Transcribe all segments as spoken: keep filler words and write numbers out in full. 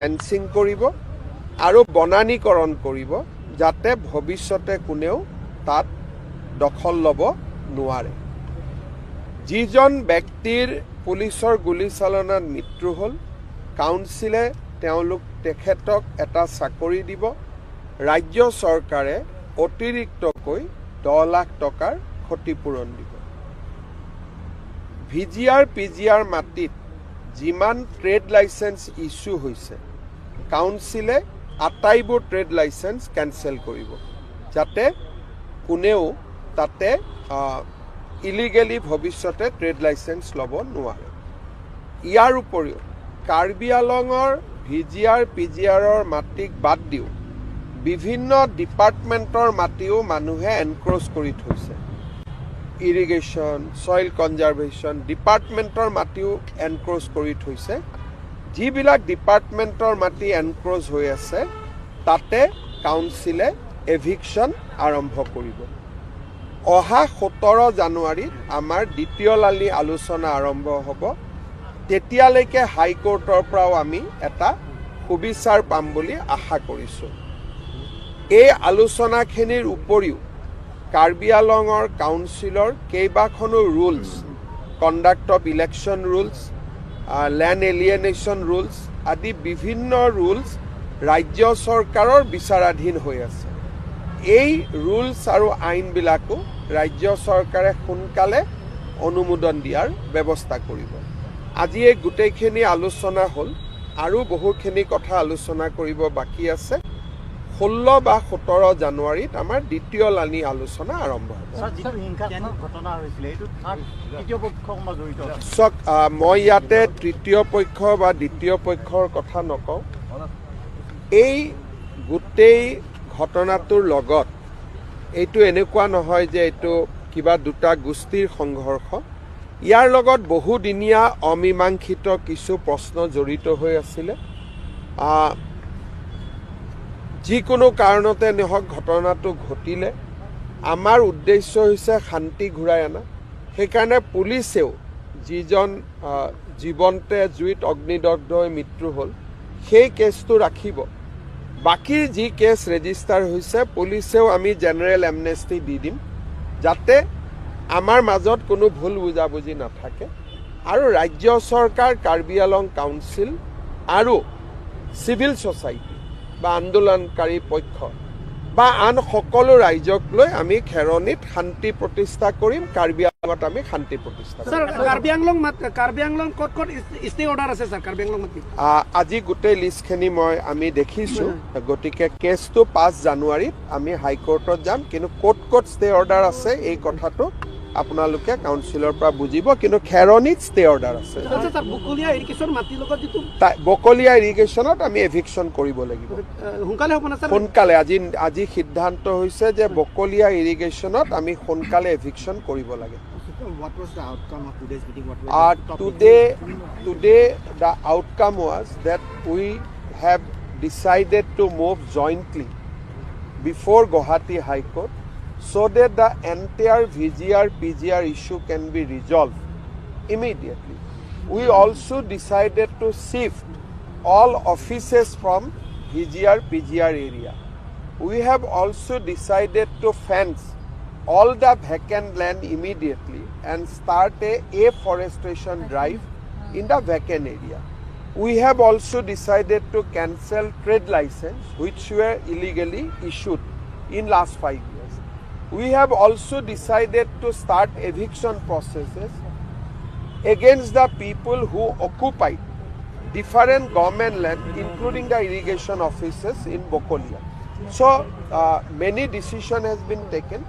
ফেন্সিং কৰিব আৰু বনানীকৰণ কৰিব, যাতে ভৱিষ্যতে কোনেও তাত দখল ল'ব নোৱাৰে। যিজন ব্যক্তিৰ পুলিচৰ গুলীচালনাত মৃত্যু হ'ল, কাউন্সিলে তেওঁলোক, তেখেতক এটা চাকৰি দিব। ৰাজ্য চৰকাৰে অতিৰিক্তকৈ দহ লাখ টকাৰ ক্ষতিপূৰণ দিব। ভি জি আৰ, পি জি আৰ মাটিত যিমান ট্ৰেড লাইচেন্স ইছ্যু হৈছে, কাউন্সিলে আটাইবোৰ ট্ৰেড লাইচেন্স কেঞ্চেল কৰিব, যাতে কোনেও তাতে, আহ, ইলিগেলি ভৱিষ্যতে ট্ৰেড লাইচেন্স ল'ব নোৱাৰে। ইয়াৰ উপৰিও কাৰ্বি আংলঙৰ ভি জি আৰ, পি জি আৰৰ মাটিক বাদ দিও বিভিন্ন ডিপাৰ্টমেণ্টৰ মাটিও মানুহে এনক্ৰ'চ কৰি থৈছে। ইৰিগেশ্যন, ছইল কনজাৰ্ভেশ্যন ডিপাৰ্টমেণ্টৰ মাটিও এনক্ৰ'চ কৰি থৈছে। যিবিলাক ডিপাৰ্টমেণ্টৰ মাটি এনক্ৰ'চ হৈ আছে, তাতে কাউন্সিলে এভিকশ্যন আৰম্ভ কৰিব। অহা সোতৰ জানুৱাৰীত আমাৰ দ্বিতীয় লানি আলোচনা আৰম্ভ হ'ব। তেতিয়ালৈকে হাইকোৰ্টৰ পৰাও আমি এটা সুবিচাৰ পাম বুলি আশা কৰিছোঁ। এই আলোচনাখিনিৰ উপৰিও কাৰ্বি আংলঙৰ কাউন্সিলৰ কেইবাখনো rules, conduct of election rules, ah, land alienation rules আদি বিভিন্ন ৰুলছ ৰাজ্য চৰকাৰৰ বিচাৰাধীন হৈ আছে। এই ৰুলছ আৰু আইনবিলাকো ৰাজ্য চৰকাৰে সোনকালে অনুমোদন দিয়াৰ ব্যৱস্থা কৰিব। আজি এই গোটেইখিনি আলোচনা হ'ল, আৰু বহুখিনি কথা আলোচনা কৰিব বাকী আছে। ষোল্ল বা সোতৰ জানুৱাৰীত আমাৰ দ্বিতীয় লানি আলোচনা আৰম্ভ হ'ব। ছাৰ, যিটো হিংসাত্মক ঘটনা হৈছিলে, এইটো থাৰ্ড, তৃতীয় পক্ষ কোনোবা জড়িত আছে? চাওক, আহ, মই ইয়াতে তৃতীয় পক্ষ বা দ্বিতীয় পক্ষৰ কথা নকওঁ। এই গোটেই ঘটনাটোৰ লগত এইটো এনেকুৱা নহয় যে এইটো কিবা দুটা গোষ্ঠীৰ সংঘৰ্ষ। ইয়াৰ লগত বহুদিনীয়া অমীমাংসিত কিছু প্ৰশ্ন জড়িত হৈ আছিলে। আহ, যিকোনো কাৰণতে নহওক, ঘটনাটো ঘটিলে আমাৰ উদ্দেশ্য হৈছে শান্তি ঘূৰাই অনা। সেইকাৰণে পুলিচেও যিজন, আহ, জীৱন্তে জুইত অগ্নিদগ্ধ হৈ মৃত্যু হ'ল, সেই কেছটো ৰাখিব। বাকী যি কেছ ৰেজিষ্টাৰ হৈছে, পুলিচেও আমি জেনেৰেল এমনেষ্টি দি দিম, যাতে আমাৰ মাজত কোনো ভুল বুজাবুজি নাথাকে। আৰু ৰাজ্য চৰকাৰ, কাৰ্বি আংলং কাউন্সিল আৰু চিভিল ছ'চাইটি বা আন্দোলনকাৰী পক্ষ বা আন সকলো ৰাইজক লৈ আমি খেৰণিত শান্তি প্ৰতিষ্ঠা কৰিম। কাৰ্বি আংলঙত আমি শান্তি প্ৰতিষ্ঠা কৰিম। ছাৰ, কাৰ্বি আংলং মাত-, কাৰ্বি আংলং ক'ত ক'ত ইছ-, ষ্টে অৰ্ডাৰ আছে, ছাৰ, কাৰ্বি আংলং মাটি? আ, আজি গোটেই লিষ্টখিনি মই, আমি দেখিছোঁ। হয়, হয়। গতিকে কেছটো পাঁচ জানুৱাৰীত আমি হাইকোৰ্টত যাম, কিন্তু ক'ত ক'ত ষ্টে অৰ্ডাৰ আছে, এই কথাটো আপোনালোকে কাউন্সিলৰ পৰা বুজিব, কিন্তু খেৰণিত ষ্টে অৰ্ডাৰ আছে। আচ্ছা, ছাৰ, বকলীয়া ইৰিগেশ্যন মাটিৰ লগত যিটো তা-, বকলীয়া ইৰিগেশ্যনত আমি এভিকশ্যন কৰিব লাগিব। আহ, সোনকালে হ'ব না, ছাৰ? সোনকালে। আজি, আজি সিদ্ধান্ত হৈছে যে বকলীয়া ইৰিগেশ্যনত আমি সোনকালে এভিকশ্যন কৰিব লাগে। What was the outcome of today's meeting? What were Uh, the topics? Today, today the outcome was that we have decided to move jointly before Guwahati High Court so that the entire V G R P G R issue can be resolved immediately. We also decided to shift all offices from V G R P G R area. We have also decided to fence all the vacant land immediately and start a afforestation drive in the vacant area. We have also decided to cancel trade license which were illegally issued in last five years. We have also decided to start eviction processes against the people who occupied different government land, including the irrigation offices in Bokolia. So, uh, many decision has been taken.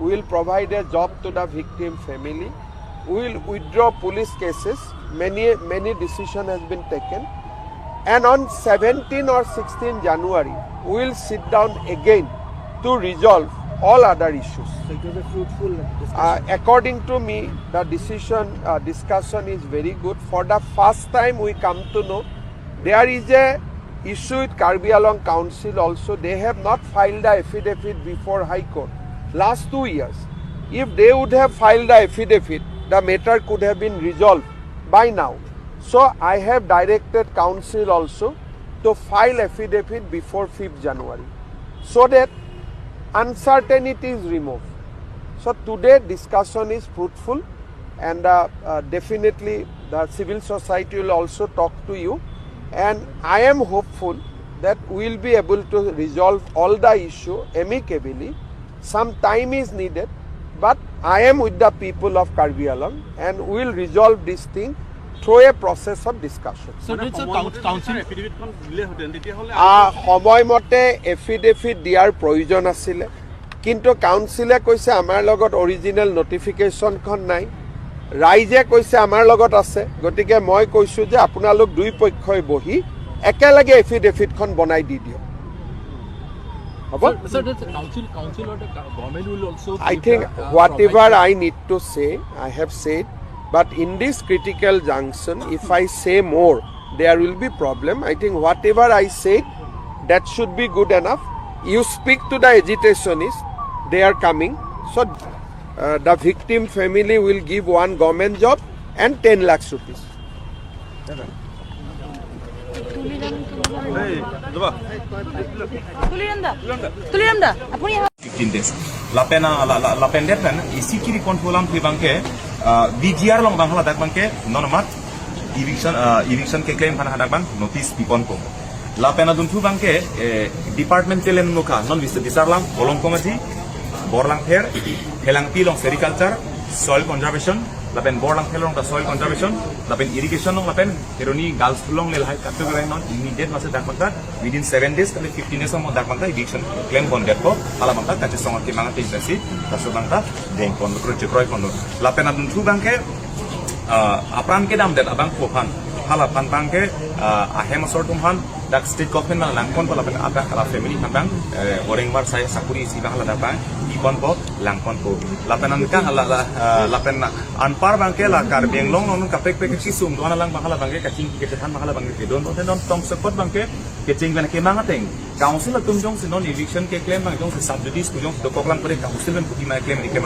We will provide a job to the victim family. We will withdraw police cases. Many, many decision has been taken. And on seventeen or sixteen January, we will sit down again to resolve all other issues. So it was a fruitful discussion. Uh, according to me, the decision, uh, discussion is very good. For the first time, we come to know there is a issue with Karbi Anglong Council also. They have not filed the affidavit before High Court last two years. If they would have filed the affidavit, the matter could have been resolved by now. So I have directed council also to file affidavit before fifth January, so that uncertainty is removed. So today discussion is fruitful, and uh, uh, definitely the civil society will also talk to you, and I am hopeful that we will be able to resolve all the issue amicably. Some time is needed, but I am with the people of Karbi Anglong, and we will resolve this thing through a process of discussion. So মানে it's a সময়মতে coun- council. এফিডেভিটখন দিলেহেঁতেন তেতিয়াহ'লে আহ, সময়মতে এফিডেভিট দিয়াৰ প্ৰয়োজন আছিলে, কিন্তু কাউন্সিলে কৈছে আমাৰ লগত অৰিজিনেল নটিফিকেশ্যনখন নাই, ৰাইজে কৈছে আমাৰ লগত আছে। গতিকে মই কৈছোঁ যে আপোনালোক দুই পক্ষই বহি একেলগে এফিডেভিটখন বনাই দি দিয়ক। হ'ব? So, so that's a council, council or the go- government will also. I give, think uh, whatever provide- I need to say, I have said. But in this critical junction, if I say more, there will be problem. I think whatever I said, that should be good enough. You speak to the agitationists, they are coming. So uh, the victim family will give one government job and ten lakhs rupees. Tuliram দা, তুলিৰাম দা, আপুনি আহক। fifteen days. Lapen, ah, la, la, lapen det pen isi kiri pon pulam pi bangke, ah, V G R along bang haladak bangke non amat eviction, ah, eviction keklem aphan hadak bang notice pi ponpo. Lapen adunthu bangke, eh, department telen muka non bisa bisarlam Bolong Komaji, Borlangpher, Phelangpi along sericulture, soil conservation, lapen Borlangpher along ta soil conservation, lapen irrigation along lapen Heroni girls school along le lahai katu gawai non immediate masa dak bangta within seven days kali fifteen days mo dak bangta eviction klem pon detpo, hala bangta kachesong akemang ateng pensi laso bangta deng pon kroi chekroi pon. Lapen adunthu bangke, ah, apran kedam det abangphu aphan, hala aphan bangke, ah, ahem asor atum aphan dak state government bang lang ponpo, lapen adak hala family aphan bang, eh, oreng war sai sakuri isi bang hala dak bang pi ponpo, lang ponpo. Lapen anke hala la, ah, lapen anpar bangke la Karbi Anglong along kaprek prek kesung do-an alang bang hala bangke kachingki kachethan bang hala bangke kedon, non tong sekot bangke kecheng bang kemang ateng council atum jongsi non eviction keklem bang jongsi subsidies pu jongsi dokok lang pada council bang kuti ma klem di klem